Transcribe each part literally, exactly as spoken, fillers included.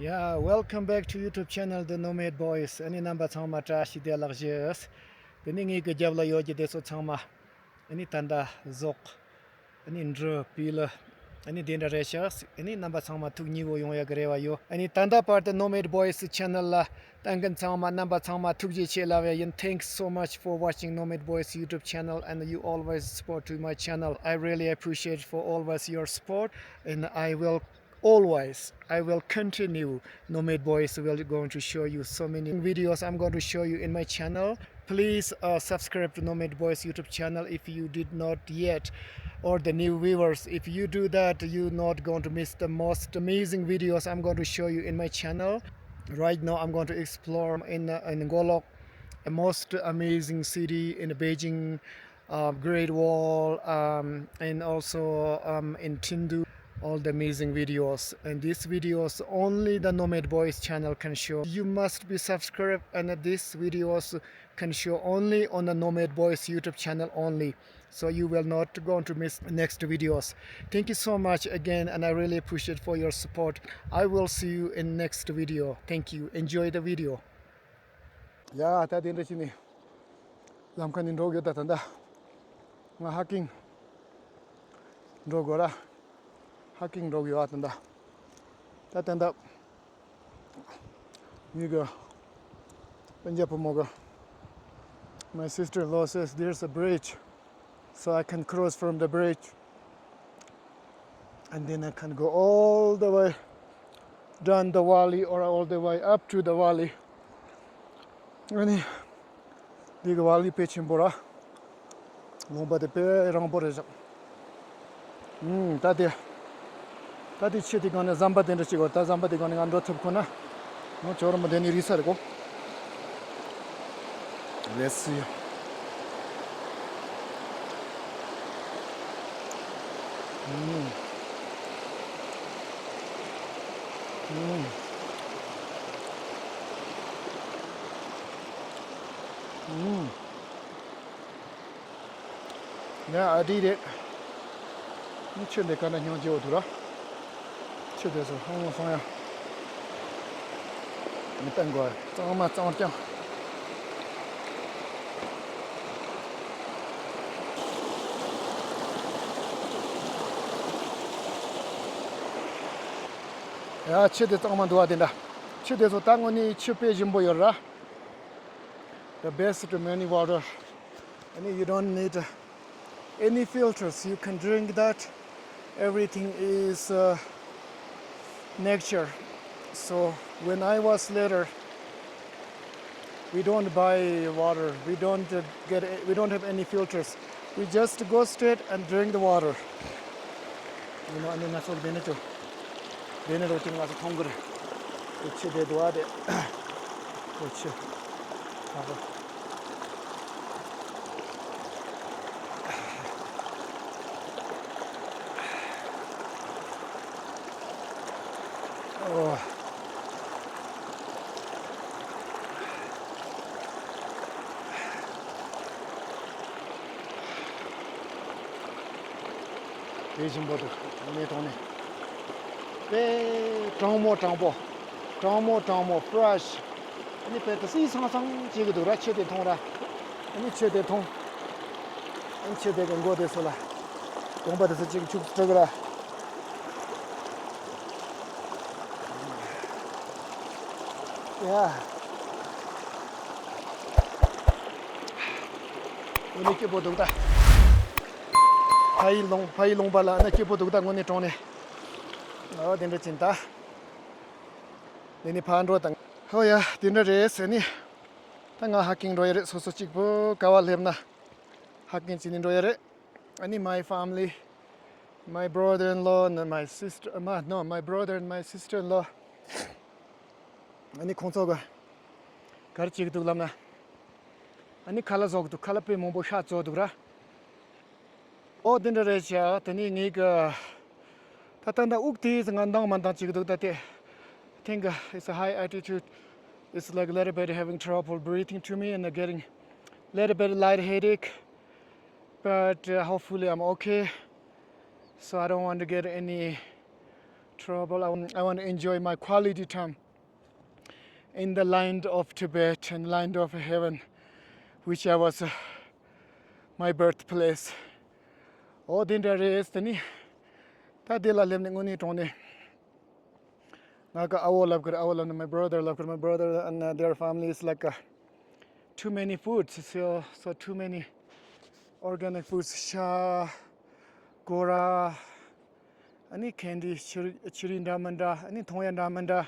Yeah, welcome back to YouTube channel The Nomad Boys. ཨ་ནི་རྣམ་པ་ཚང་མ་བཀྲ་ཤིས་བདེ་ལེགས་ཞུ། དེ་ནས་ངའི་གི་རྒྱབ་ལ་ཡོད་ཀྱི་དེ་ཚོ་ཚང་མ། ཨ་ནི་ད་ལྟ་ཟོག་ཨ་ནི་འབྲུ་པིལ། ཨ་ནི་དེ་འདྲ་རེད་ཤག་ཨ་ནི་རྣམ་པ་ཚང་མ་ཐུགས་མཉེས་པོ་ཡོང་ཡག་གི་རེ་བ་ཡོད། ཨ་ནི་ད་ལྟ་བར་དུ་Nomad Boys channel ལ་ལྟ་མཁན་ཚང་མ་རྣམ་པ་ཚང་མ་ཐུགས་རྗེ་ཆེ་ལབ་ཡ་ཡིན། Thanks so much for watching Nomad Boys YouTube channel and you always support to my channel. I really appreciate for always your support and I will always, I will continue. Nomad Boys will going to show you so many videos I'm going to show you in my channel. Please uh, subscribe to Nomad Boys YouTube channel if you did not yet, or the new viewers. If you do that, you're not going to miss the most amazing videos I'm going to show you in my channel. Right now, I'm going to explore in uh, in Golok, a most amazing city in Beijing, uh, Great Wall, um, and also um, in Chengdu, all the amazing videos. And these videos only the Nomad Boys channel can show. You must be subscribed, and these videos can show only on the Nomad Boys YouTube channel only. So you will not going to miss next videos. Thank you so much again, and I really appreciate for your support. I will see you in next video. Thank you. Enjoy the video. ཡ་ད་དེ་འདྲ་བྱས་ནས་ལམ་ཁ་ནས་འགྲོ་གི་ཡོད། ད་ད་ད་ང་hiking འགྲོ་དགོས་ར། Hiking འགྲོ་གི་ཡོད། ད་ད་ད་ད་ད་ངའི་གི་སྤུན་ཀྱག་བུ་མོ་གི། My sister-in-law says there's a bridge, so I can cross from the bridge. And then I can go all the way down the valley or all the way up to the valley. ཨ་ནི། འདི་གི་valley དཔེ་ཆེན་པོ་ར། ལུང་པ་དེ་དཔེ་རིང་པོ་རེད་ཤག་ཨུམ། ད་དེ། ད་དེ་ཆུ་དེ་སྒང་ནས་ཟམ་པ་དེ་འདྲ་ཅིག་ཡོད། ད་ཟམ་པ་དེ་སྒང་ནས་ང་འགྲོ་ཐུབ་ཁོ་ན། ང་ཇོ་རི་མོ་དེ་ནས་རིལ་ས་རེད་གོ། Let's see. ཨུམ། ཨུམ། ཨུམ། ཡ། ཨ་འདི་རེད། ནི་ཆུ་འདི་ག་འདྲ་སྙིང་རྗེ་བོ་འདུག་ར། ཆུ་དེ་ཚོ་ཧང་སང་ཡ། མི་བཏང་དགོས། གཙང་མ་གཙང་རྐྱང་། ཡ། ཆུ་དེ་གཙང་མ་འདུག་བ། དེ་འདྲ། ཆུ་དེ་ཚོ་ད་དངོས་གནས་ཆུ་དཔེ་ཞིམ་པོ་ཡོད་ར། The best to many water. And you don't need any filters. You can drink that. Everything is uh, nature. So when I was little, we don't buy water. We don't uh, get. We don't have any filters. We just go straight and drink the water. You know, ཨ་ནི་ང་ཚོ་འདི་ནས་ཅོ། འདི་ནས་རོ་ཅིག་ང་ཚོ་མཐོང་གི་རེད། འོ་ཆུ་དེ་འདུག་ཨ་དེ། འོ་ཆུ། ཧ་ཧ། འོ། དེ་བཞིན་པོ་འདུག་ངས་མཐོང་ནས། དཔེ་གྲང་མོ་གྲང་པོ། གྲང་མོ་གྲང་མོ་fresh། ཨ་ནི་དཔེ་དེ་བསིལ་སང་སང་བྱེད་ཀྱི་འདུག་ར། ཆུ་དེ་འཐུང་ར། ཨ་ནི་ཆུ་དེ་འཐུང་། ཨ་ནི་ཆུ་དེ་གི་མགོ་དེ་ཚོ་ལ། གདོང་པ་དེ་ཚོ་གཅིག་འཁྱུག་སྤྲུག་ར། ཡ། དངོས་གནས་སྐྱིད་པོ་འདུག་ད། ཕ་ཡི་ལུང་ཕ་ཡི་ལུང་པ་ལ་ཨ་ན་སྐྱིད་པོ་འདུག་ད། དངོས་གནས་དྲང་གནས། ཨོ་དེ་འདྲ་ཅིག་ད། དེ་ནས་ཕར་འགྲོ་དང་། ཧོ་ཡ། དེ་འདྲ་རེད་ཟེར་ནས། ད་ང་hiking འགྲོ་ཡ་རེད། སོ་སོ་གཅིག་པུ་ག་བ་སླེབས་ན་hiking བྱས་ནས་འགྲོ་ཡ་རེད། ཨ་ནི་my family, my brother-in-law and my sister, my, no, my brother and my sister-in-law. ཨ་ནི་ཁོང་ཚོ་ག་ག་རེ་བྱེད་ཀྱི་འདུག་ལབ་ན། ཨ་ནི་ཁ་ལག་བཟོ་གི་འདུག་ཁ་ལག་དཔེ་མང་པོ་ཤ་བཟོ་འདུག་ར། ཨོ་དེ་འདྲ་རེད་ཤག་དེ་ནས་ངའི་གི་ད་ལྟ་འདི་དབུགས་དེ་ང་འདང་མ་འདང་བྱེད་ཀྱི་འདུག་ད་དེ། I think uh, it's a high altitude. It's like a little bit having trouble breathing to me and uh, getting a little bit light headache. But uh, hopefully I'm okay. So I don't want to get any Trouble. I want, I want to enjoy my quality time in the land of Tibet and land of heaven, which I was uh, my birthplace. ཨོ་དེ་འདྲ་རེད་ཟེར་ནི། ད་དེ་ལ་སླེབས་ནས་དངོས་གནས་དྲང་གནས། ང་གི་ཨ་བོ་ལབ་ཀྱི་རེད། ཨ་བོ་ལབ་ན་my brother ལབ་ཀྱི་རེད། My brother and uh, their family is like uh, too many foods. So, so too many organic foods. ཤ། སྒོ་ར། ཨ་ནི་candy། ཆུ་ཆུ་རིན་འདྲ་མི་འདྲ། ཨ་ནི་འཐུང་ཡ་འདྲ་མི་འདྲ།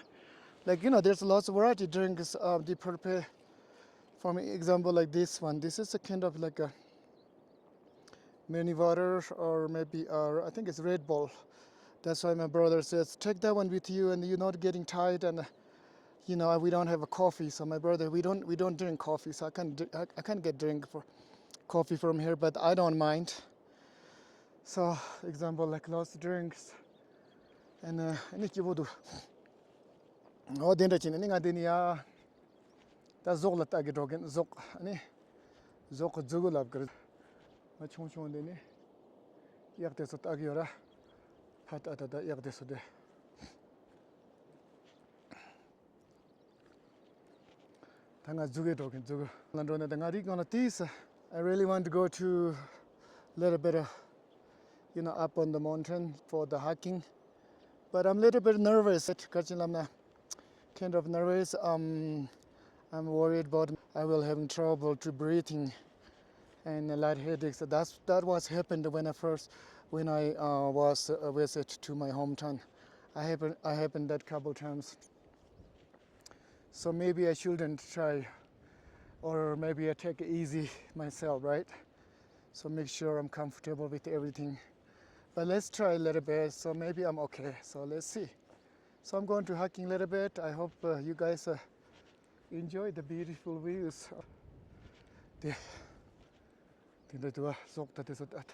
Like, you know, there's lots of variety drinks uh, they prepare. For me, example like this one. This is a kind of like a mini water or maybe uh, I think it's Red Bull. That's why my brother says take that one with you and you're not getting tired and uh, you know we don't have a coffee. So my brother, we don't we don't drink coffee, so I can't dr- I, I can't get drink for coffee from here, but I don't mind. So example like lots of drinks and uh, any kibodu. Oh, then the chin any ngadenia. ད་ཟོག་ལ་ལྟ་གི་འགྲོ་གིན། ཟོག་ཨ་ནི་ཟོག་གི་ཛུ་གུ་ལབ་གི་རེད། མ་ཆུང་ཆུང་འདི་ནི་གཡག་དེ་ཚོ་ལྟ་གི་ཡོད་ར། ཧ་ད་ད་ད་གཡག་དེ་ཚོ་དེ། ད་ང་ཛུ་གུ་འགྲོ་གིན། ཛུ་གུ་ལ་འགྲོ་ནས་ད་ང་རིག་གང་ལ་ཏིས། I really want to go to little bit uh, you know, up on the mountain for the hiking. But I'm a little bit nervous. At Kachin Lamna, kind of nervous. Um, I'm worried about I will having trouble to breathing and light headaches. So that's that was happened when I first when I uh, was uh, visit to my hometown. I happened I happened that couple times. So maybe I shouldn't try, or maybe I take it easy myself, right? So make sure I'm comfortable with everything. But let's try a little bit. So maybe I'm okay. So let's see. So I'm going to hiking a little bit. I hope uh, you guys uh, enjoy the beautiful views. དེ་དེ་འདྲ་དུ་བ་ཟོག་ད་དེ་ཚོ་ད་ད་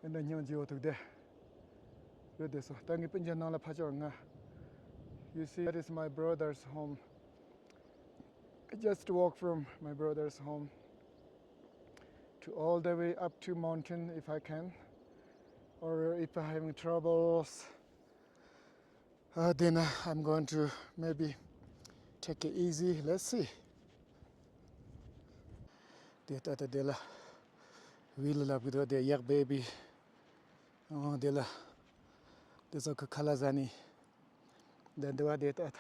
འདྲ་སྙིང་རྗེ་བོ་འདུག་དེ། བོད་དེ་ཚོ་ད་ངའི་སྤུན་ཀྱག་ནང་ལ་ཕ་ཆོག་ང་། You see, that is my brother's home. I just walk from my brother's home to all the way up to mountain if I can, or if I'm having troubles. Uh, then uh, I'm going to maybe take it easy. Let's see. དེ་ལྟ་དེ་དེ་ལ་བིལ་ལབ་གི་འདུག་དེ་གཡག་བེ་བི། ཨོ་དེ་ལ་དེ་ཚོ་གི་ཁ་ལག་ཟ་ནི། དེ་འདི་བ་དེ་ལྟ་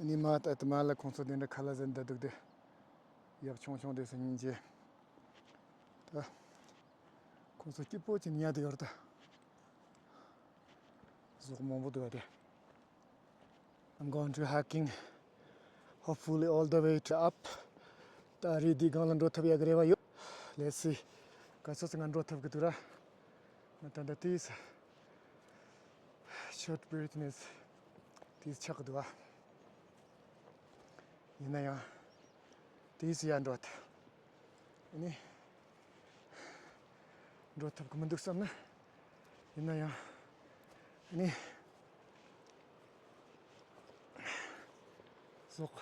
ནི་མ་ལྟ་དེ་མ་ལ་ཁོང་ཚོ་དེ་འདྲ་ཁ་ལག་ཟ་ནི་ད་འདུག་དེ་གཡག་ཆུང་ཆུང་དེ་ཚོ་སྙིང་རྗེ། ད་ཁོང་ཚོ་སྐྱིད་པོ་ཅིག་ཉལ་དུ་ཡོད་རེད་ད། ཟོག་མང་པོ་འདུག་པ་དེ། I'm going to hiking, hopefully all the way to up. ད་རི་འདི་སྒང་ལ་འགྲོ་ཐུབ་ཡག་གི་རེ་བ་ཡོད། Let's see. ག་ཚོད་ཙམ་ང་འགྲོ་ཐུབ་ཀྱི་འདུག་ར། ང་ད་ལྟ་དེས་short breath་ནས་དེས་ཆག་གི་འདུག་པ། ཡིན་ན་ཡང་དེས་ཡར་འགྲོ་ཐུབ། ཨ་ནི་འགྲོ་ཐུབ་ཀྱི་མི་འདུག་བསམ་ན། ཡིན་ན་ཡང་ཨ་ནི་ཟོག་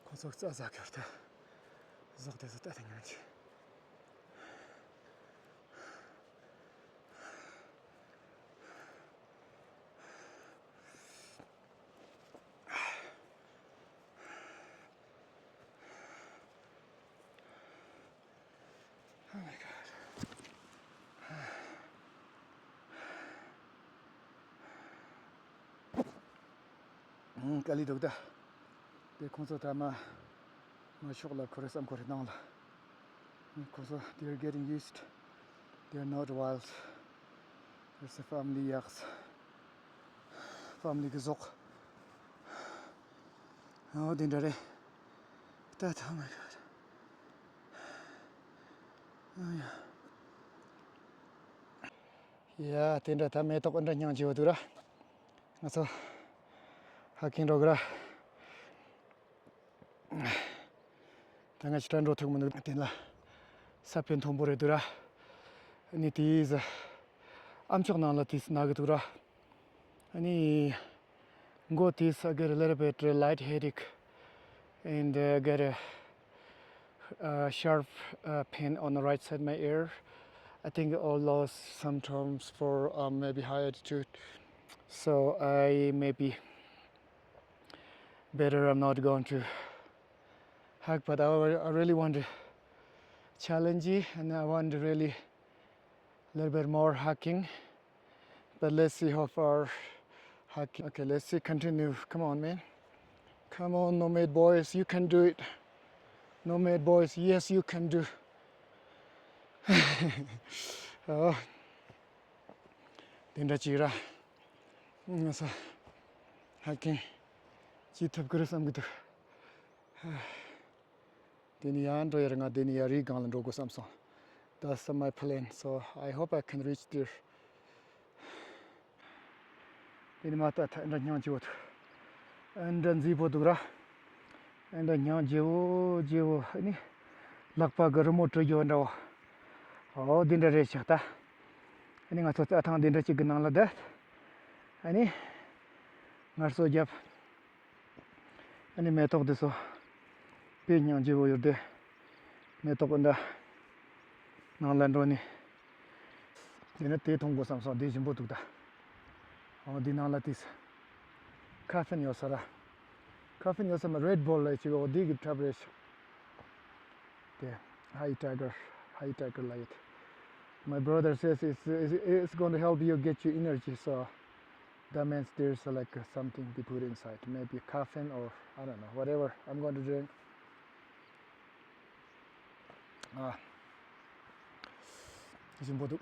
ཁོ་ཚོ་རྩྭ་ཟ་གི་ཡོད་ད། ཟོག་དེ་ཚོ་ལྟ་དེ་ཉོན་ཆེ། Oh my God. ཨང་དཀའ་ལས་འདུག་ད། དེ་ཁོང་ཚོ་ད་མ་མ་ཤོག་ལ་ཁོ་རེ་བསམ་ཁོ་རེ་སྣང་ལ། ཁོང་ཚོ་they are getting used. They are not wild. It's a family yaks. Family གི་ཟོག་ཨོ་དེ་འདྲ་རེད། ད་ད། Oh my God. ཨ་ཡ། ཡ་དེ་འདྲ་ད་མེ་ཏོག་ཨ་འདྲ་སྙིང་རྗེ་བོ་འདུག་ར། ང་ཚོ་hiking་འགྲོ་གི་ར། ད་ང་ཅི་འདྲ་འགྲོ་ཐུབ་མི་འདུག་དེ་ལ་ས་བོན་མཐོན་པོ་རེད་འདུག་ར། ཨ་ནི་དེའི་ཨ་མཆོག་ནང་ལ་དེ་ན་གི་འདུག་ར། ཨ་ནི་མགོ་དེ་I get a little bit light headache and uh, get a Uh, sharp uh, pain on the right side my ear. I think all those symptoms for um, maybe high altitude. So I maybe better I'm not going to hike, but I, I really want to challenge it, and I want to really a little bit more hiking. But let's see how far hiking. Okay, let's see, continue. Come on, man. Come on, Nomad boys, you can do it. Nomad boys, yes, you can do. ཨོ། དེ་འདྲ་ཅིག་ར། ང་ས་ཧ་ཀིང་ཅི་ཐུབ་ཀི་རེད་བསམ་གི་འདུག་དེ་ནི་ཡང་འགྲོ་ཡར་ང་དེ་ནི་ཡར་རི་སྒང་ལ་འགྲོ་དགོས་བསམ་སོང་། That's my plan, so I hope I can reach there. དེ་ནི་མ་ལྟ་ཐ་འདྲ་སྙིང་རྗེ་བོ་འདུག་ཨ་འདྲ་མཛེས་པོ་འདུག་ར། ཨ་འདྲ་སྙིང་རྗེ་བོ་རྗེ་བོ། ཨ་ནི་ལག་པ་གི་རི་མོ་བྲི་རྒྱུ་འདྲ་བོ། ཨོ་དེ་འདྲ་རེད་ཤག་ད། ཨ་ནི་ང་ཚོ་རྩྭ་ཐང་དེ་འདྲ་ཅིག་གི་ནང་ལ་བསྡད། ཨ་ནི་ངལ་གསོ་རྒྱབ། ཨ་ནི་མེ་ཏོག་དེ་ཚོ་དཔེ་སྙིང་རྗེ་བོ་ཡོད་དེ། མེ་ཏོག་འདྲ་ནང་ལ་འགྲོ་ནས། དེ་ནས་དེ་མཐོང་དགོས་བསམ་སོང་། དེ་ཞིམ་པོ་འདུག་ད། ཨོ་འདི་ནང་ལ་དེ་ཁ་ཕན་ཡོད་ས་ར། ཁ་ཕན་ཡོད་ས་མ་Red Bull ལ་ཅིག་ཨོ་འདི་གི་འཁྲབ་རེད་ཤག་དེ་High Tiger, High Tiger ལ་ཡོད། My brother says it's, it's, it's going to help you get your energy, so that means there's uh, like uh, something to put inside, maybe caffeine or I don't know, whatever I'm going to drink. ཨ། ཞིམ་པོ་འདུག་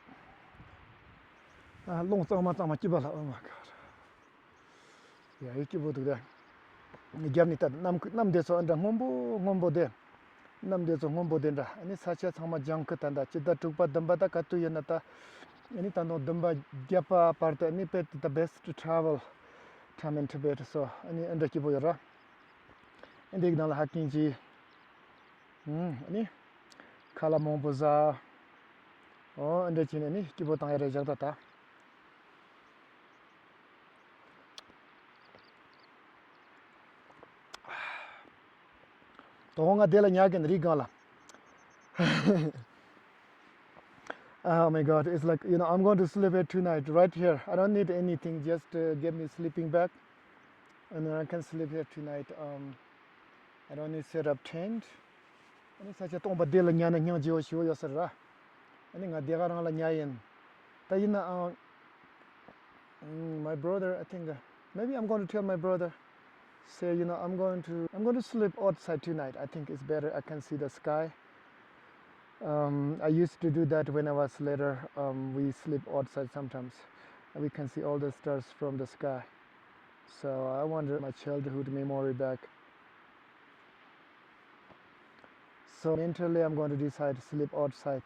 ཨ། རླུང་གཙང་མ་གཙང་མ་སྐྱིད་པ་ལ། Oh my God. ཡ་ཡི་སྐྱིད་པོ་འདུག་ད། རྒྱབ་ནས་ལྟ་གནམ་གནམ་དེ་ཚོ་ཨ་འདྲ་སྔོན་པོ་སྔོན་པོ་དེ། གནམ་དེ་ཚོ་སྔོན་པོ་དེ་འདྲ། ཨ་ནི་ས་ཆ་ཚང་མ་ལྗང་ཁུ་ད་ད་སྤྱི་ཟླ་དྲུག་པ་བདུན་པ་ད་ག་དུས་ཡིན་ན་ད། ཨ་ནི་ད་དུང་བདུན་པ་བརྒྱད་པ་བར་དུ་ཨ་ནི་དཔེ་the best travel time in Tibet. So ཨ་ནི་ཨ་འདྲ་སྐྱིད་པོ་ཡོད་ར། ཨ་འདི་གི་ནང་ལ་ཧ་ཀིང་ཅི། ཨ་ནི། ཁ་ལག་མང་པོ་ཟ། ཨོ་ཨ་འདྲ་བྱས་ནས་ནི་སྐྱིད་པོ་བཏང་ཡ་རེད་བཞག་ད་ད། དོ་དགོང་ང་དེ་ལ་ཉལ་གིན་རི་སྒང་ལ། Oh my God, it's like, you know, I'm going to sleep here tonight, right here. I don't need anything, just uh, give me sleeping bag. And then I can sleep here tonight. Um, I don't need set up tent. ཨ་ནི་ས་ཆ་སྟོང་པ་དེ་ལ་ཉལ་ན་སྙིང་རྗེ་བོ་ཞེ་པོ་ཡོད་ས་རེད་ར། ཨ་ནི་ང་དེ་ག་རང་ལ་ཉལ་ཡིན། ད་ཡིན་ནའང་། Mm, my brother, I think uh, maybe I'm going to tell my brother. Say, you know, I'm going to I'm going to sleep outside tonight. I think it's better. I can see the sky. Um, I used to do that when I was little. Um, we sleep outside sometimes. And we can see all the stars from the sky. So I wonder my childhood memory back. So mentally, I'm going to decide to sleep outside.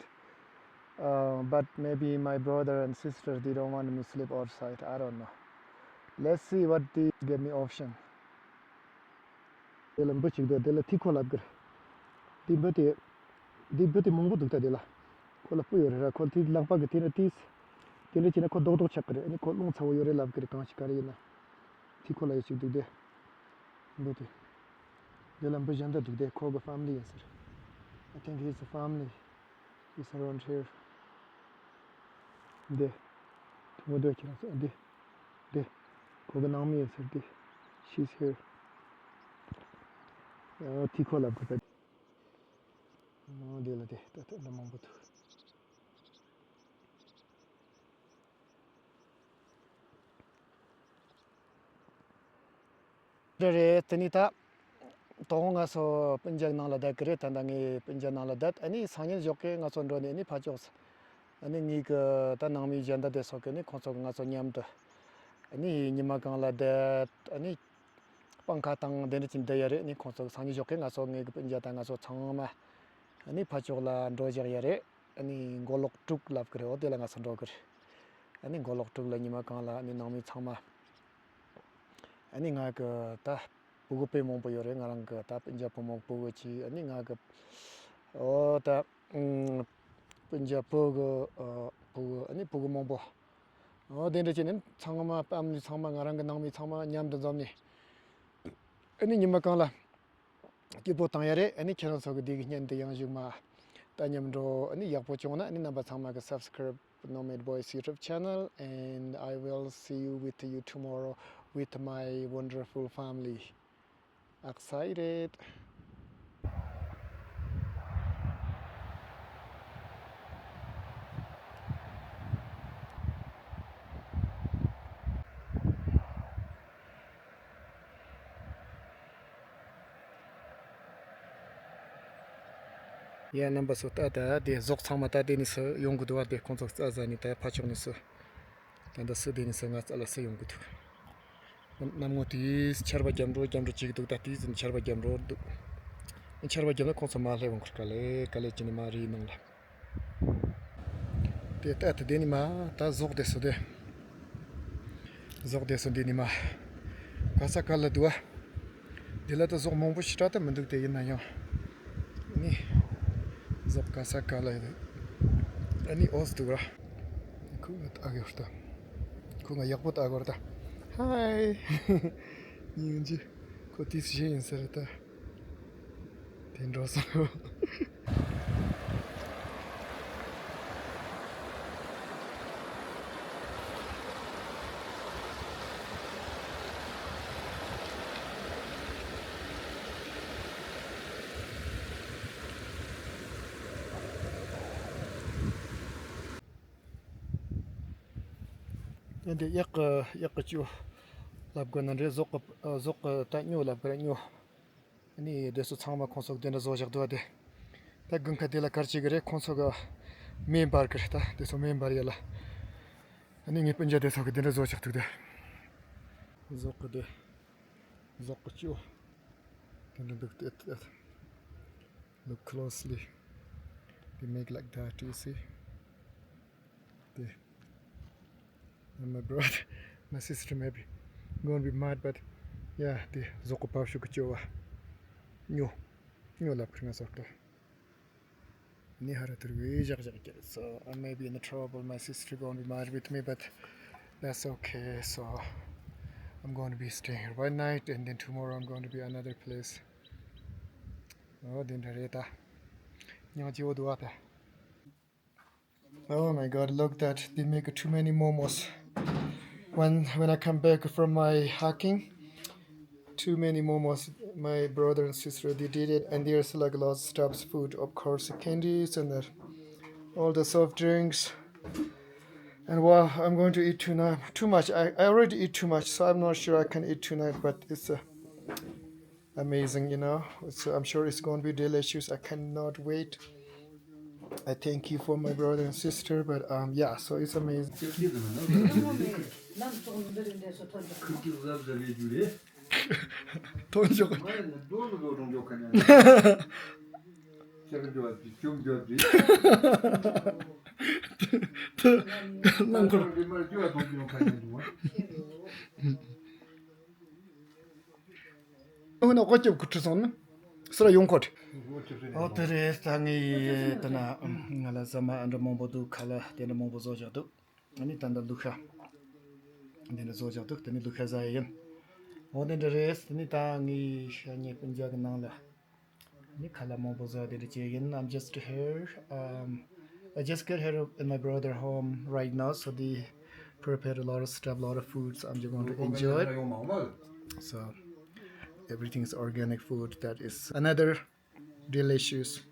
Uh, but maybe my brother and sister, they don't want me to sleep outside. I don't know. Let's see what they give me option. དེ་ལ་འབུ་གཅིག་འདུག་དེ་ལ་ཐིག་ཁོ་ལབ་གི་རེད། འདི་འབུ་དེ། འདི་འབུ་དེ་མང་པོ་འདུག་ད་དེ་ལ། ཁོ་ལ་སྤུ་ཡོད་རེད་ར། ཁོ་དེ་ལག་པ་གི་དེ་ནས་ཏིས། དེ་འདྲ་བྱས་ན་ཁོ་རྡོག་རྡོག་ཆགས་གི་རེད། ཨ་ནི་ཁོ་རླུང་ཚ་བོ་ཡོད་རེད་ལབ་གི་རེད། གང་ཞིག་ག་རེ་ཡིན་ན། ཐིག་ཁོ་ལ་ཡོད་ཅིག་འདུག་དེ། འབུ་དེ། དེ་ལ་འབུ་གཞན་དག་འདུག་དེ་ཁོ་གི་family ཡིན་ཟེར། I think his family is around here. འདི། ཐུང་ངུ་འདོད་ཁྱེད་རང་ཚོ་འདི། འདི། ཁོ་གི་ནང་མི་ཡིན་ཟེར་འདི། She's here. ཨ། ཐིག་ཁོ་ལ་འབུ་དེ། འདི་ལ་དེ་ད་ལྟ་འདྲ་མང་པོ་འདུག་རེད་རེད། དེ་ནི་ད་དོ་དགོང་ང་ཚོ་སྤུན་ཀྱག་ནང་ལ་བསྡད་ཀྱི་རེད། ད་ལྟ་ངའི་སྤུན་ཀྱག་ནང་ལ་བསྡད། ཨ་ནི་སང་ཉིན་ཞོགས་ཀས་ང་ཚོ་འགྲོ་ནས་ཨ་ནི་ཕར་ཕྱོགས། ཨ་ནི་ངའི་གི་ད་ནང་མི་གཞན་དག་དེ་ཚོ་གི་ནི་ཁོང་ཚོ་གི་ང་ཚོ་མཉམ་དུ་ཨ་ནི་ཉི་མ་གང་ལ་བསྡད། ཨ་ནི་སྤང་ཁ་དང་དེ་འདྲ་ཅིག་བསྡད་ཡ་རེད། ཨ་ནི་ཁོང་ཚོ་གི་སང་ཉིན་ཞོགས་ཀས་ང་ཚོ་ངའི་གི་སྤུན་ཀྱག་དང་ང་ཚོ་ཚང་མ་ཨ་ནི་ཕར་ཕྱོགས་ལ་འགྲོ་བཞག་ཡ་རེད། ཨ་ནི་མགོ་ལོག་དྲུག་ལབ་ཀྱི་རེད། འོ་དེ་ལ་ང་ཚོ་འགྲོ་གི་རེད། ཨ་ནི་མགོ་ལོག་དྲུག་ལ་ཉི་མ་གང་ལ་ཨ་ནི་ནང་མི་ཚང་མ། ཨ་ནི་ང་གི་ད་ཕྲུ་གུ་དཔེ་མང་པོ་ཡོད་རེད། ང་རང་གི་ད་སྤུན་ཀྱག་བུ་མོ་ཕྲུ་གུ་གཅིག་ཨ་ནི་ང་གི་འོ་ད་ཨུམ་སྤུན་ཀྱག་ཕྲུ་གུ་ཨ་ཕྲུ་གུ་ཨ་ནི་ཕྲུ་གུ་མང་པོ། འོ་དེ་འདྲ་བྱས་ནས་ཚང་མ་ཕ་མི་ཚང་མ་ང་རང་གི་ནང་མི་ཚང་མ་མཉམ་དུ་འཛོམས་ནས་ཨ་ནི་ཉི་མ་གང་ལ་ སྐྱིད་པོ་བཏང་ཡ་རེད། ཨ་ནི་ཁྱེད་རང་ཚོ་གི་དེ་གི་བརྙན་དེ་ཡང་བཞུགས་མ་ལྟ་མཉམ་འགྲོ། ཨ་ནི་ཡག་པོ་བྱུང་ན་ཨ་ནི་རྣམ་པ་ཚང་མ་གི་subscribe Nomad Boys YouTube channel, and I will see you with you tomorrow with my wonderful family. Excited. ཡ་རྣམ་པ་ཚོ། ད་ད་དེ་ཟོག་ཚང་མ་ད་དེ་ནས་སུ་ཡོང་གི་འདུག་བ། དེ་ཁོང་ཚོ་རྩྭ་ཟ་ནས་ད་ཕ་ཕྱོགས་ནས་སུ། ད་ད་སུ་དེ་ནས་སུ་ང་རྩྭ་ལ་སུ་ཡོང་གི་འདུག་གནམ་ངོ་དེས་ཆར་པ་རྒྱབ་འགྲོ་རྒྱབ་འགྲོ་བྱེད་ཀྱི་འདུག་ད་དེའི་ཚུན་ཆར་པ་རྒྱབ་འགྲོ་འདུག་ཆར་པ་རྒྱབ་ན་ཁོང་ཚོ་མ་སླེབས་འོང་ཁར་ག་ལེ་ག་ལེ་བྱས་ནས་མ་རེད་ནང་ལ། དེ་ལྟ་དེ་དེ་ནི་མ་ད་ཟོག་དེ་སུ་དེ། ཟོག་དེ་སུ་འདི་ནི་མ། ག་ས་ག་ལ་འདུག་བ། འདི་ལ་ད་ཟོག་མང་པོ་ཞེ་དྲག་ད་མི་འདུག་དེ་ཡིན་ན་ཡང་། ནི། ཟོག་ག་ས་ག་ལ་ཡོད། ཨ་ནི་ཨོས་འདུག་ར། ཁོ་ང་ལྟ་གི་ཡོད་ད། ཁོ་ང་ཡག་པོ་ལྟ་གི་ཡོད་ད། ཧའི། ཉིན་གྱི། ཁོ་དེ་སུ་ཞིག་ཡིན་ས་རེད་ད། དེ་འགྲོ་སོང་། དེ་འདི་གཡག་གི་གཡག་གི་ཅོ་ལབ་དགོས་ན་འདྲེ། ཟོག་གི་ཟོག་གི་ད་སྨྱོ་ལབ་དགོས་རེད། སྨྱོ། ཨ་ནི་དེ་ཚོ་ཚང་མ་ཁོང་ཚོ་དེ་འདྲ་བཟོ་བཞག་འདུག་བ་དེ། ད་དགུན་ཁ་དེ་ལ་གར་བྱེད་གི་རེད། ཁོང་ཚོ་གི་མེ་འབར་གི་རེད། ད་དེ་ཚོ་མེ་འབར་ཡ་ལ། ཨ་ནི་ངའི་སྤུན་ཀྱག་དེ་ཚོ་གི་དེ་འདྲ་བཟོ་བཞག་འདུག་དེ། ཟོག་གི་དེ། ཟོག་གི་ཅོ། དེ་འདྲ་འདུག་དེ། Look closely. They make like that, you see? They, and my brother, my sister maybe gonna be mad, but yeah, they ཟོག་གི་བབས་ཤུགས་ཀྱི་ཅོ་བ། སྨྱོ། སྨྱོ་ལབ་ཁྱེད་རང་ཚོ་ལྟ། ནི་ཧ་ར་ཐུར་བའི་ཞག་ཞག་ཀྱི། So I may be in the trouble. My sister gonna be mad with me, but that's okay. So I'm gonna be staying here one night, and then tomorrow I'm gonna be another place. Oh, དེ་འདྲ་རེད་ད། ཉང་ཅི་འོ་འདུག་ཨ་ད། Oh my God, look that they make too many momos. When when I come back from my hiking, too many momos. My brother and sister, they did it, and there's like lots of stuffs, food, of course, candies and the, all the soft drinks. And wow, I'm going to eat tonight. Too much. I, I already eat too much, so I'm not sure I can eat tonight, but it's uh, amazing, you know. It's, I'm sure it's going to be delicious. I cannot wait. I thank you for my brother and sister, but um, yeah, so it's amazing. ཐོན་ཆོག་ལང་འཁོར། ཨ་ཧུ་ན་ཀོ་ཅབ་ཁུ་ཁྲི་སོང་ན། སུ་ར་ཡོང་ཁོ་ཁྲི། ཨོ་དེ་རེད། ད་ངས་དེ་ན་ང་ལ་ཟ་མ་ཨ་འདྲ་མང་པོ་འདུག་ཁ་ལག་དེ་འདྲ་མང་པོ་བཟོ་བཞག་འདུག་ཨ་ནི་ད་ལྟ་ལུག་ཤ་དེ་འདྲ་བཟོ་བཞག་འདུག་དེ་ནི་ལུག་ཤ་ཟ་ཡ་ཡིན། ཨོ་དེ་འདྲ་རེད། དེ་ནི་ད་ངས་ཤ་ཉེ་སྤུན་ཀྱག་གི་ནང་ལ་ནི་ཁ་ལག་མང་པོ་བཟོ་ཡ་དེ་འདྲ་བྱས་ཡིན། I'm just here, um, I just get here in my brother home right now, so they prepare a lot of stuff, a lot of food, so I'm just going to enjoy it. So everything is organic food. That is another delicious.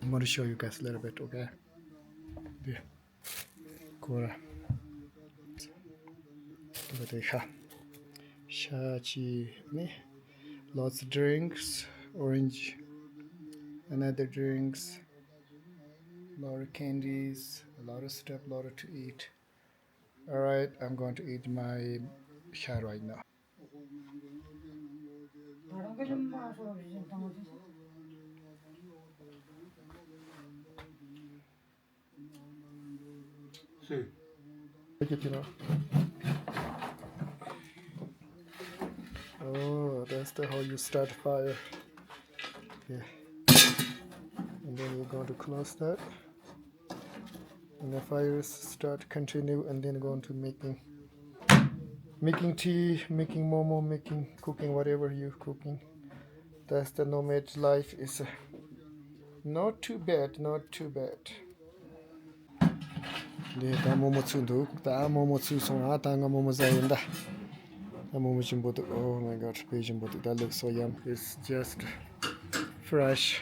I'm going to show you guys a little bit, okay? Yeah. Cool. Look at this. Sha chi ni. Lots of drinks, orange, another drinks, lot of candies, a lot of stuff, a lot of to eat. All right, I'm going to eat my sha right now. Oh, that's the how you start fire. Yeah. And then we're going to close that. And the fires start continue, and then going to making, making tea, making momo, making cooking, whatever you cooking. That's the nomad life is, uh, not too bad, not too bad. འདི་ད་མོག་མོག་ཚུགས་འདུག་ད་མོག་མོག་ཚུགས་སོང་ཨ། ད་ང་མོག་མོག་ཟ་ཡིན་ད། ད་མོག་མོག་ཞིམ་པོ་འདུག Oh my God, དཔེ་ཞིམ་པོ་འདུག That looks so yum. It's just fresh.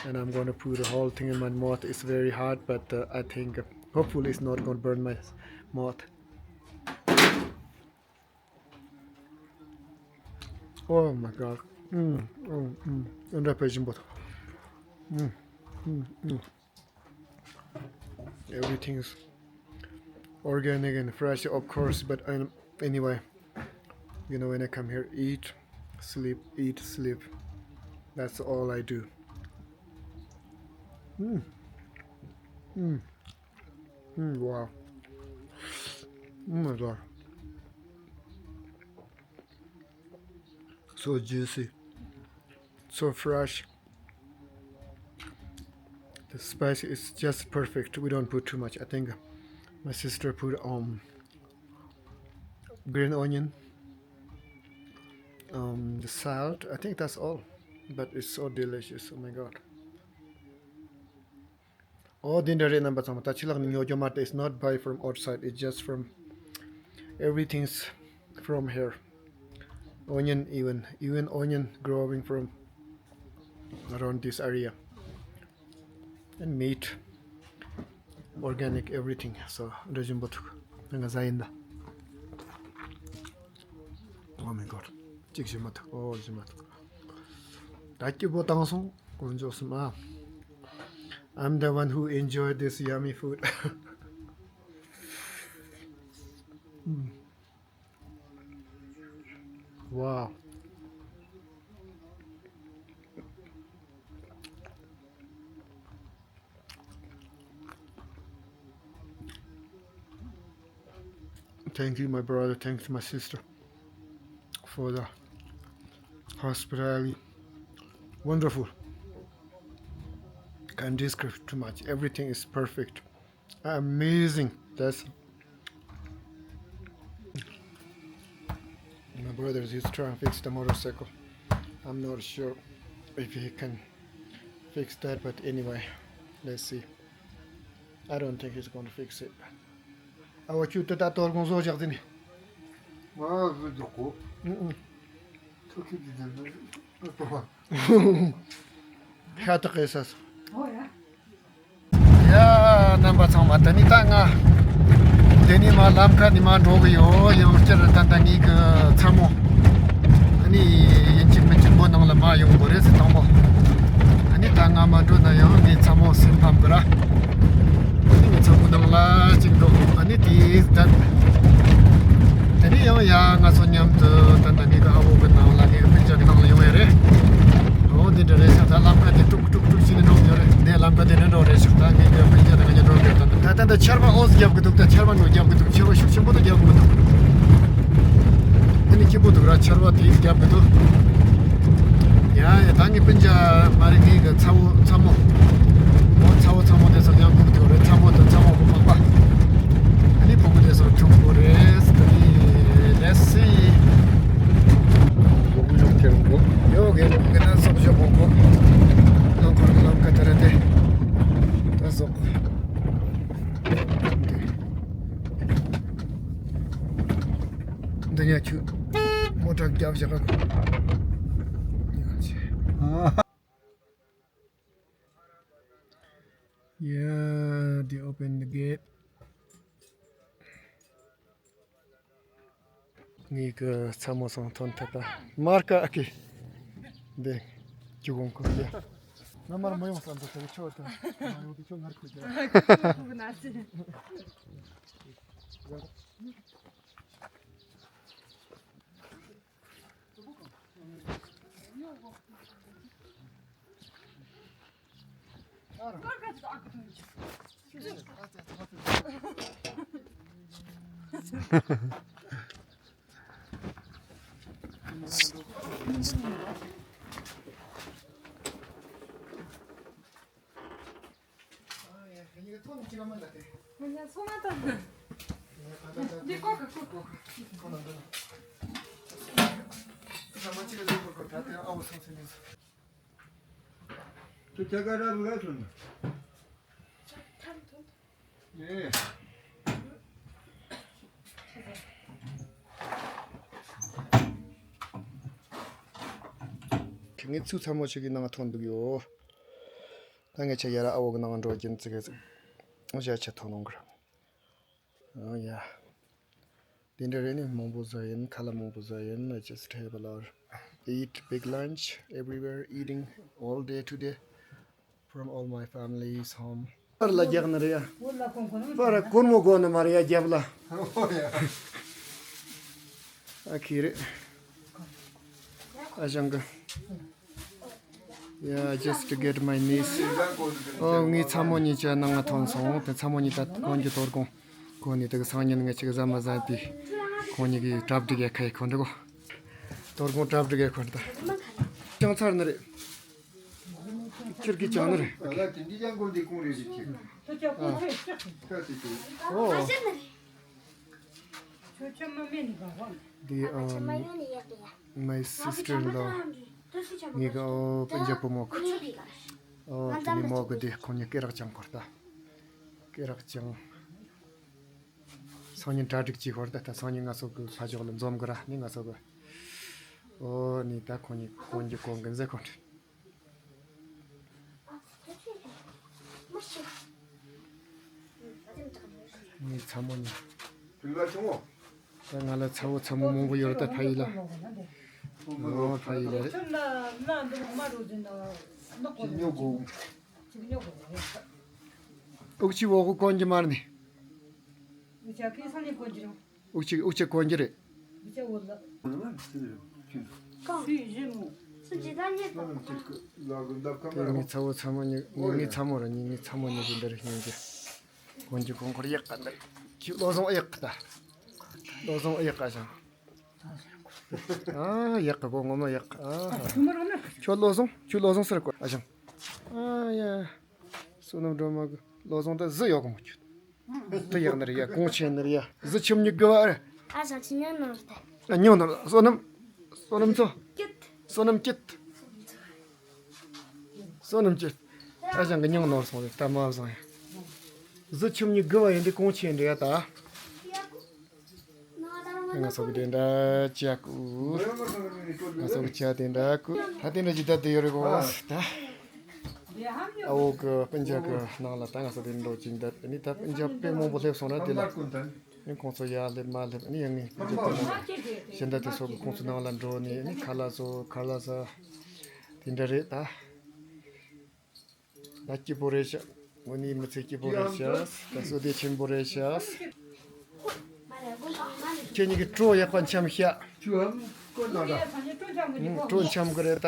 And I'm gonna put the whole thing in my mouth. It's very hot, but, uh, I think, uh, hopefully it's not gonna burn my mouth. Oh my God. Mm, mm, mm. འདི་འདྲ་དཔེ་ཞིམ་པོ་འདུག Mm, mm, mm. Everything's organic and fresh, of course, but, um, anyway, you know, when I come here, eat, sleep, eat, sleep. That's all I do. Mm. Mm. Mm, wow. Oh my God. So juicy. So fresh. The spice is just perfect. We don't put too much. I think my sister put, um, green onion, um, the salt. I think that's all. But it's so delicious. Oh my God. Oh, འདི་འདྲ་རེད། རྣམ་པ་ཚང་མ་ད་ཕྱི་ལོགས་ནས་ཉོ་རྒྱུ་མ་རེད། It's not buy from outside. It's just from, everything's from here. Onion, even, even onion growing from around this area. And meat, organic, everything. So འདྲ་ཞིམ་པོ་འདུག་ང་ཟ་ཡིན་ད། Oh my God. གཅིག་ཞིམ་མ་འདུག Oh, ཞིམ་མ་འདུག་ད་སྐྱིད་པོ་བཏང་སོང་། དཀོན་མཆོག་གསུམ་ཨ། I'm the one who enjoyed this yummy food. Mm. Wow. Thank you, my brother. Thanks, my sister, for the hospitality. Wonderful. Can't describe too much. Everything is perfect. Amazing. That's my brother is trying to fix the motorcycle. I'm not sure if he can fix that, but anyway, let's see. I don't think he's going to fix it. ཨ་བ་ཁྱོད་དེ་ད་གཏོར་གོང་བཟོ་བཞག་དེ་ནི། ང་བཟོ་རྒྱག་གོ་ཨུ་ཨུ། ཐུགས་ཁྱོད་ཀྱི་དེ་ཨ་ཏོ་བ། ཤ་སྟག་གེ་ས་སོ། ཨོ་ཡ། ཡ། རྣམ་པ་ཚང་མ་ད་ནི་ད་ང་དེ་ནི་མ་ལམ་ཁ་ནི་མ་འགྲོ་གི་ཡོད། ཡང་བསྐྱར་ད་ད་ངེད་ཀྱི་ཚ་མོ། ཨ་ནི་ཡིན་གཅིག་མིན་གཅིག་མོ་ནང་ལ་མ་ཡོང་དགོས་རེད་ཟེར་དང་པོ། ཨ་ནི་ད་ང་མ་འགྲོ་ན་ཡང་ངའི་ཚ་མོ་སེམས་ཕམ་གི་ར། ཨ་ནི་ངའི་ཚ་མོ་ནང་ལ་གཅིག་འགྲོ། ཨ་ནི་དེ་ད། དེ་ནས་ཡང་ཡ་ང་ཚོ་མཉམ་དུ་ད་ལྟ་ངེད་ཀྱི་ཨ་བོ་གི་ནང་ལ་ངེད་ཀྱི་སྤུན་ཀྱག་གི་ནང་ལ་ཡོང་ཡ་རེད། འོ་འདི་འདྲ་རེད་ཤག་ད་ལམ་ཁ་དེ་ཀྲུག་ཀྲུག་ཀྲུག་བྱས་ནས་འགྲོ་གི་ཡོད་རེད། འདི་ལམ་ཁ་དེ་ནས་འགྲོ་རེད་ཤག་ད་ངེད་ཀྱི་སྤུན་ཀྱག་དང་ང་གཉིས་འགྲོ་གི་ཡོད། ད་ད་ད་ད་ཆར་པ་ཨོ་ཙི་རྒྱབ་གི་འདུག་ད་ཆར་པ་ནོ་རྒྱབ་གི་འདུག་ཆར་པ་ཤུགས་ཆེན་པོ་ད་རྒྱབ་གི་མི་འདུག་འདི་ནི་སྐྱིད་པོ་འདུག་ར། ཆར་པ་དེ་རྒྱབ་གི་འདུག་ཡ་ཡ་ད་ངའི་སྤུན་ཀྱག་མ་རེད། ངའི་གི་ཚ་བོ་ཚ་མོ། ཨོ་ཚ་བོ་ཚ་མོ་དེ་ཚོ་ཡང་སྒུག་འདུག་རེད། ཚ་མོ་དང་ཚ་མོ་གི་མག་པ། ཨ་ནི་ཕྲུ་གུ་དེ་ཚོ་ཁྱུང་པོ་རེད། ད་ནི་let's see། ཡོ་གེ་གེ་ན་སོག་ཞོག་གོ་གོ། ནང་ཁོར་གི་ལམ་ཁ་དེ་རེད་དེ། ད་སོག་འདི་ཉག་ཆུ་མོ་ཊ་རྒྱབ་བཞག་ག Yeah, they open the gate. ངའི་གི་ཚ་མོ་སང་ཐོན་ཐུབ་པ། མར་ཀ་ཨ་ཀི། འདི་ཅུ་གོང་ཁུ་ཡ། ང་མར་མ་ཡོང་བསམ་དུ་ཁྱོད་ཁྱོད་ད་མ་ཡོང་དུས་ཁྱོད་ངར་ཁུ་རྒྱ། ད་དེ་ཨ་བོ་སང་སེ་ནི། ཁྱོད་ཁྱ་ག་ར་ལ་སོང་ན། ཨེ། ཁྱེད་ངའི་ཚིག་ཚ་མོ་ཞིག་གི་ནང་ཐོན་འདུག་ཡོད། ད་ངས་ཆ་ཡ་ར་ཨ་བོ་གི་ནང་འགྲོ་གྱིན་ཙི་གེ་ཟིག་བཞག་ཆ་ཐོན་ལོང་གི་ར། ཨོ་ཡ། དེ་འདྲ་རེད་ནི། མང་པོ་ཟ་ཡིན། ཁ་ལག་མང་པོ་ཟ་ཡིན། I just have a lot. Eat big lunch everywhere, eating all day today from all my family's home. པར་ལ་རྒྱག་ནི་རེད་ཡ། པར་གོར་མོ་གོ་ནི་མ་རེད་ཡ། རྒྱབ་ལ། ཨ་ཁི་རེད། ཨ་ཞང་གི། Yeah, just to get my niece. ཨོ་ངའི་ཚ་མོ་གཉིས་ཀྱི་ནང་ང་ཐོན་སོང་། དེ་ཚ་མོ་གཉིས་ད་ཁོང་གི་དོ་དགོང་གོ་ནི་དེ་གི་སང་ཉིན་ངས་ཅིག་ཟ་མ་ཟ་དེ་ཁོང་གཉིས་ཀྱི་གྲ་སྒྲིག་ཡས་ཁ་ཡི་ཁོ་འདི་གོ། དོ་དགོང་གྲ་སྒྲིག་ཡས་ཁོ་འདི་ད་ཅང་ཚར་ནི་རེད། ཁྱེར་གི་ཅང་ནི་རེད། ཨོ། འདི་ཨམ། My sister in law. ངེད་ཀྱི་ཨོ་སྤུན་མཆེད་བུ་མོ་གི། ཨོ་དེ་ནི་མོ་གི་དེ་ཁོང་གཉིས་སྐེ་རགས་ཅང་ཁོར་ད། སྐེ་རགས་ཅང་། སང་ཉིན་གྲ་སྒྲིག་བྱེད་ཁོར་ད། ད་སང་ཉིན་ང་ཚོ་གི་ཕ་ཕྱོགས་ལ་འཛོམས་གི་ར་ནི་ང་ཚོ་གི། ཨོ་ནི་ད་ཁོང་གཉིས་ཁོང་གི་གོང་གི་མཛད་ཁོ་འདྲ། ངའི་ཚ་མོ་གཉིས། ད་ང་ལ་ཚ་བོ་ཚ་མོ་མང་པོ་ཡོད་རེད་ད། ཕ་ཡུལ་ལ། ཨོ་ཕ་ཡུལ་ལ་རེད། ཨུག་ཆི་བོ་གོ་གོན་གྱི་མར་ནི། ཨུག་ཆ་གི་ས་ནས་གོན་གྱི་རེད། ཨུག་ཆི་ཨུག་ཆ་གོན་གྱི་རེད། ཨུག་ཆ་བོ་ལ། ངའི་ཚ་བོ་ཚ་མོ་གཉིས། ངའི་ཚ་མོ་ར་ངའི་ངའི་ཚ་མོ་གཉིས་འདི་རེད་སྙིང་རྗེ། གོན་གྱི་གོན་ཁོར་ཡག་ག་འདི། ཁྱི་བློ་བཟང་ཨེ་ཡག་ག་ད། བློ་བཟང་ཨེ་ཡག་ག་ཞང་། ཨ་ཡག་ག་གོ་ངོ་མ་ཡག་ག་ཨ། ཁྱོད་བློ་བཟང་ཁྱོད་བློ་བཟང་ཟེར་གོ་ཨ་ཞང་། ཨ་ཡ། བསོད་ནམས་སྒྲོལ་མ་གི་བློ་བཟང་ད་གཟི་ཡོག་གི་མོ་ཁྱོད། དུ་ཡག་ནི་རེད་ཡ། གོང་ཆེན་ནི་རེད་ཡ། གཟི་ཆུ་མྱི་དགུ་བ་རེད། ཨ་ཞང་ཆི་ཉང་ནང་རེད། ཨ་ཉང་ནང་བསོད་ནམས། བསོད་ནམས་ཚོ། ཀྱུད། བསོད་ནམས་ཀྱུད། བསོད་ནམས་ཀྱུད། ཨ་ཞང་གི་ཉང་ནོར་སོང་རེད་ད་མ་བཟང་ཡ། གཟི་ཆུ་མྱི་དགུ་བ་ཡིན་དེ་གོང་ཆེན་རེད་ཡ་ད། ང་ཚོ་གི་དེ་འདྲ་ཅག་གུ། ང་ཚོ་གི་ཅག་དེ་འདྲ་གུ། ད་དེ་འདྲ་ཅི་ད་དེ་ཡོད་རེད་གོ་ད། ཨ་བོ་གི་སྤུན་ཆ་གི་ནང་ལ་ད་ང་ཚོ་དེ་འགྲོ་ཅིག་འདི་ནི་ད་སྤུན་ཆ་དཔེ་མང་པོ་སླེབས་སོང་ར་དེ་ལ། ནི་ཁོང་ཚོ་ཡར་སླེབས་མར་སླེབས་ནི་ཡང་ངའི་སྤུན་ཆ་དེ་ལ་གཞན་དག་དེ་ཚོ་གི་ཁོང་ཚོ་ནང་ལ་འགྲོ་ནི་ནི་ཁ་ལག་བཟོ་ཁ་ལག་ཟ། དེ་འདྲ་རེད་ད། ད་སྐྱིད་པོ་རེད་ཤག་དངོས་གནས་མི་ཚེ་སྐྱིད་པོ་རེད་ཤག་ད་བསོད་བདེ་ཆེན་པོ་རེད་ཤག་ཁྱེད་གཉིས་ཀྱི་བྲོ་ཡག་པ་འཆམ་ཤག་ཨུམ། བྲོ་འཆམ་གི་རེད་ད།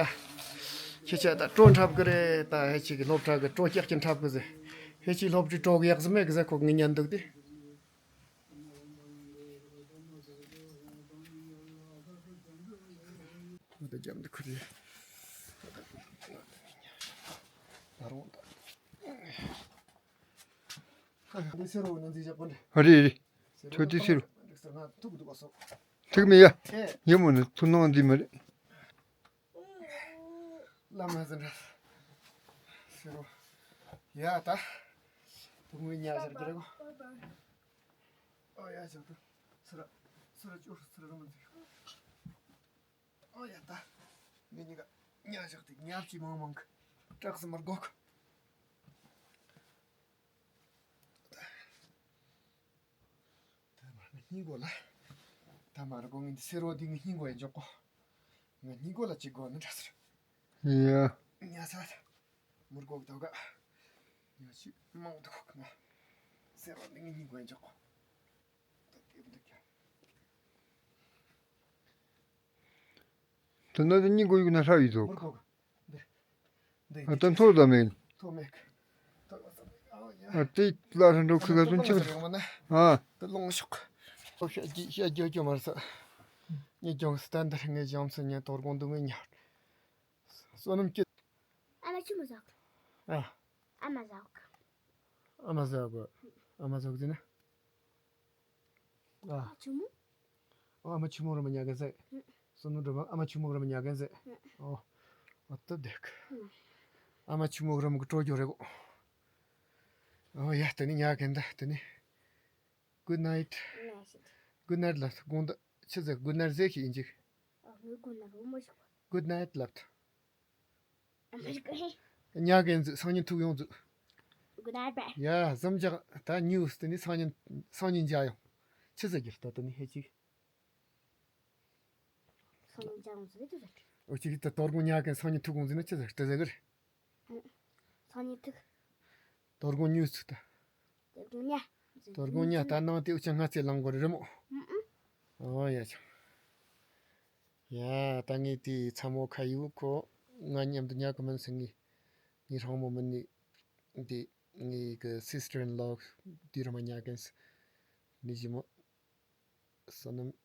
ཁྱེད་ཅག་ད་བྲོ་འཁྲབ་གི་རེད་ད། ཧེ་ཅིག་གི་སློབ་གྲྭ་གི་བྲོ་ཀྱག་ཀྱི་འཁྲབ་གི་ཟེ། ཧེ་ཅིག་སློབ་གྲྭའི་བྲོ་གི་ཡག་ཟེ་མེད་གི་ཟེ་ཁོ་ངི་ཉན་འདུག་དེ། ད་རྒྱབ་འདི་ཁུར་ཡོད། ད་རུང་ད། འདི་སེར་བོ་ནང་འཛིན་བྱ་དགོས་འདྲ། ཨ་རེད་རེད། ཁྱོད་འདི་སེར་བོ། འདི་སེར་ང་ཐུག་འདུག་བ་སོ། ཐུག་མེད་ཡ། ཨེ། ཡིན་མོ་ནི་ཐུག་ནང་འདི་མ་རེད། བླ་མ་ཟིན་འདྲ། སེར་བོ། ཡ་ད། ཐུག་མི་ཉག་ཞར་གྱི་རེད་གོ། ཨོ་ཡ་ཞག་ཏུ། སུ་ར། སུ་ར་ཅོ་སུ་ར་རུ་མ་འཛིན། ཨོ་ཡ་ད། ངེད་གཉིས་ཀ་ཉ་བཞག་སྟེ་ཉ་ཅི་མང་མང་གི་སྐྲག་སི་མར་གོག་ད་མ་ངའི་སྙིང་གོ་ལ། ད་མར་གོ་ངའི་འདི་སེར་བོ་འདི་ངའི་སྙིང་གོ་ཡ་འཇོག་གོ་ངའི་སྙིང་གོ་ལ་ཅི་གོ་ནི་འདྲ་ཟེར། ཡ། ཉ་ས་ད། མུར་གོག་ད་ག་ཉ་ཅི་མང་དུ་གོ་ང་སེར་བོ་འདི་ངའི་སྙིང་གོ་ཡ་འཇོག་གོ་ད་དེ་འདི་ཀྱང་། དེ་ན་དེ་གཉིས་གོ་ཡུག་ན་ཧྲ་ཡི་ཟོག་འདི་འདི་ཨ་ཏན་ཐོག་ད་མེད། ཐོག་མེད། ཨ་ཏི་ལ་ཧྲ་འགྲོ་ཁུ་ག་ཚུན་ཆིག་ཨ་ཏི་ལོང་ཤོག་ཤ་ཀྱི་ཤ་ཀྱི་ཀྱི་མར་ས་ཉི་ཀྱང་སྟན་དར་ངེ་ཇམ་སི་ཉེ་དོར་གོང་དུ་ངེ་ཉ་བསོད་ནམས་ཀྱི། ཨ་མ་ཆུ་མོ་ཟག་ཨ། ཨ་མ་ཟག་ཨ་མ་ཟག་ཨ་མ་ཟག་ཟིན་ན། ཨ། ཆུ་མོ། ཨ་མ་ཆུ་མོ་ར་མ་ཉག་ག་ཟེ། བསོད་ནམས་སྒྲོལ་མ། ཨ་མ་ཆུ་མོག་རམ་ཉག་གན་ཟེ། ཨོ། ཨ་ཏི་བདེ་གི། ཨ་མ་ཆུ་མོག་རམ་གི་སྤྲོ་རྒྱུ་རེད་གོ། ཨོ་ཡ། དེ་ནི་ཉག་གན་ད་དེ་ནི། Good night. Good night ལབ། དགོང་དག་ཆི་ཟེར། Good night ཟེར་ཞིག་ཡིན་ཅིག། Good night ལབ། ཉག་གན་ཟེ། སང་ཉིན་ཐུག་ཡོང་ཟེ། Good night bye. ཡ་ཟམ་ཇག་ད་ཉིའུ་སི་དེ་ནི་སང་ཉིན་སང་ཉིན་མཇལ་ཡོང་། ཆི་ཟེར་གྱི་ད་དེ་ནི་ཧེ་ཅིག། སང་ཉིན་མཇལ་ཡོང་ཟེ་དེ་ཟེར། འོ་ཅིག་ད་དོ་དགོང་ཉག་གན་སང་ཉིན་ཐུག་ཡོང་ཟེ་ན་ཆི་ཟེར་དེ་ཟེར་གི་རེད། སང་ཉིན་ཐུག། དོ་དགོང་ཉིའུ་སི་ད། དོ་དགོང་ཉ། དོ་དགོང་ཉ་ད་ནང་དེ་འུ་ཅག་སྔ་ཚེ་ལངས་དགོས་རེད་མོ། ཨོ་ཡ་ཆ། ཡ་ད་ངས་དེ་ཚ་མོ་ཁ་ཡིག་ཁོ་ང་མཉམ་དུ་ཉག་གི་མིན་སེ། ངས་ངས་ཧྲང་མོ་མིན་ནི་དེ་ངས་གི་sister in law དེ་ར་མ་ཉག་གན་ཟེ་ནི་ཞི་མོ། བསོད་ནམས།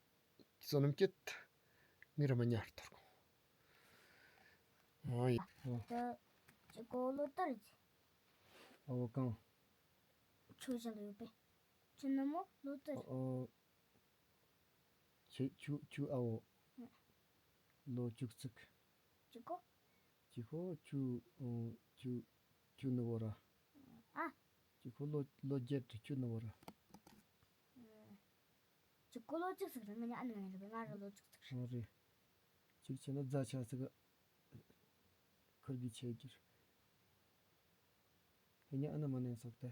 བསོད་ནམས་སྐྱིད། ངའི་ར་མ་ཉར་ཐོར་གོ། ཨོ་ཡ། ད་ཅི་གོ་ལོ་ལྟར་གྱི། ཨོ་གང་། ཁྱོད་ཅག་ལ་ཡོད་པས། ཁྱོད་ནུ་མོ་ལོ་ལྟར། ཨོ། ཁྱོད་ཁྱོད་ཁྱོད་ཨ་འོ། ལོ་བཅུ་གཅིག། གཅིག་གོ། གཅིག་གོ་ཁྱོད། ཨོ་ཁྱོད་ཁྱོད་ནུ་བོ་ར། ཨ། གཅིག་གོ་ལོ་ལོ་བརྒྱད་དུ་ཁྱོད་ནུ་བོ་ར། གཅིག་གོ་ལོ་གཅིག་ཟིག་རེད། ང་ཉ་ཨ་ནི་ང་ཉ་རེད། ང་རེ་ལོ་གཅིག་ཟིག་རེད། ཨོ་རེད། གཅིག་བྱས་ན་རྫ་ཆ་ཟིག་ཁུར་གི་ཆེ་གྱུར། ཧེ་ཉ་ཨ་ནི་མ་ནན་སོག་ད།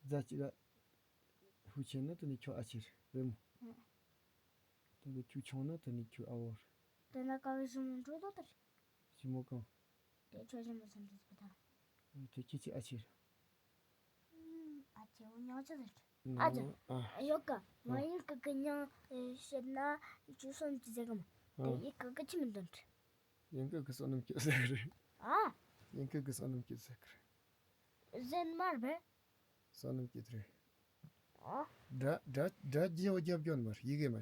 རྫ་གཅིག་ག་ཧུ་ཆེ་ན་དེ་ནི་ཁྱོད་ཨ་ཆེ་རེད་མོ། ཨ། དེ་གི་ཁྱོད་ཆུང་ན་དེ་ནི་ཁྱོད་ཨ་བོ་རེད། དེ་ན་ཀ་བའི་ཞི་མོ་འགྲོ་ལོ་ལྟར། ཞི་མོ་གང་། དེ་ཁྱོད་ཞི་མོ་སམ་དུ་སྤུ་ཐང་། དེ་ཁྱེད་ཀྱི་ཨ་ཆེ་རེད། ཨ་ཆེ་བོ་ཉག་ཆ་ཟེར། ཨ་ཅེ། ཨ། ཡོད་ཀ། ང་ཡིན་ཀ་ཀི་ཉག་བཤད་ན་ཁྱོད་སོན་ཅི་ཟེར་གི་མོ། ཨ། དེ་ཡིན་ཀ་ཀི་ཆི་མི་འདོན་རེད། ཡིན་ཀ་ཀི་བསོད་ནམས་སྐྱིད་ཟེར་གི་རེད། ཨ། ཡིན་ཀ་ཀི་བསོད་ནམས་སྐྱིད་ཟེར་གི་རེད། ཟེར་མར་བས། བསོད་ནམས་སྐྱིད་རེད། ཨ། སྒྲ་སྒྲ་སྒྲ་རྒྱས་པོ་རྒྱབ་སྐྱོན་མར་ཡི་གེ་མ།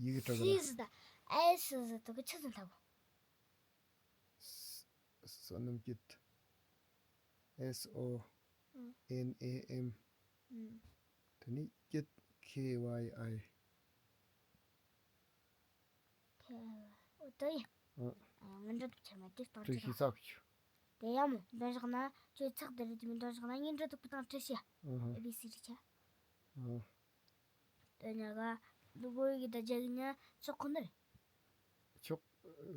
ཡི་གེ་དྲག་གི་ལ། སི་ཟི་དང་ཨེ་སི་ཟི་དུ་གི་ཆི་ཟིག་འཐབ། བསོད་ནམས་སྐྱིད། S O N A M། ཨུམ། དེ་ནི་སྐྱིད། K Y I། K Y I། འོ་དེ་ཡིན། ཨ། ཨ། ངན་འགྲོ་དུ་ཆེ་མ་དེ་སྟོང་བཀྲ་ཤིས་ཚོགས་ཆུ། དེ་ཡ་མོ་འདོན་བཞག་ན་ཁྱོད་ཚག་དེ་རེད་དེ་མི་འདོན་བཞག་ན་ངན་འགྲོ་དུ་པུ་དང་བཀྲ་ཤིས། ཨ་ཧ། A B C D ཆ། ཨ། དོན་ཉ་ག་འདུག་གོ་ཡི་གི་ད་རྒྱ་གི་ཉ་ཆོག་ཁོ་ནར། ཆོག།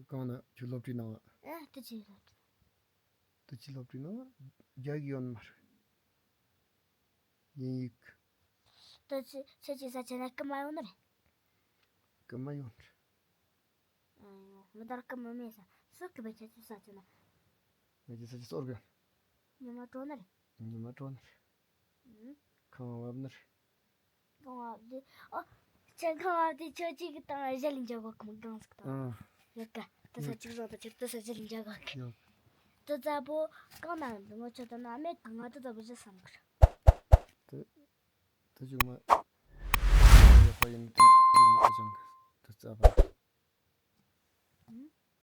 གང་ན་ཁྱོད་སློབ་ཁྲིད་གནང་བ། ཨ་ཏི་ཅི་སློབ་ཁྲིད། ཏི་ཅི་སློབ་ཁྲིད་གནང་བ། རྒྱ་གི་ཡོན་མར། དབྱིན་ཡིག་ཏི་ཅི་ཁྱེད་ཀྱི་ས་ཆ་ན་སྐུ་མ་ཡོང་ནར། སྐུ་མ་ཡོང་ནར། ཨ་ཡོ་མི་དར་སྐུ་མ་མེད་ས་སུ་སྐུ་བའི་ཁྱེད་ཀྱི་ས་ཆ་ན། ང་ཀྱི་ས་ཆ་སོར་གི། ཉི་མ་དྲོ་ནར། ཉི་མ་དྲོ་ནར། ཁང་བབས་ནར། ཁང་བབས་དེ། ཨོ། ཁྱེད་ཁང་བབས་དེ་ཁྱོད་གཅིག་གི་དང་གཞལ་འཇལ་གོ་གི་མི་གང་ཟིག་དང་། ཨ། ཡོད་ཀ། དེ་ས་གཅིག་བཟོ་དང་ཁྱེད་དེ་ས་གཞལ་འཇལ་གོ་གི། ཡོད། དེ་ཙ་པོ་གང་ན་འདི་ངོ་ཆོད་དང་ན་མེད་དང་ང་དེ་ཙ་པོ་ཞིག་བསམ་གི། དེ་དེ་ཅུག་མ་ཡག་པ་ཡིན་དུ་ཡིན་ཨ་ཅང་གི་དེ་ཙ་པ།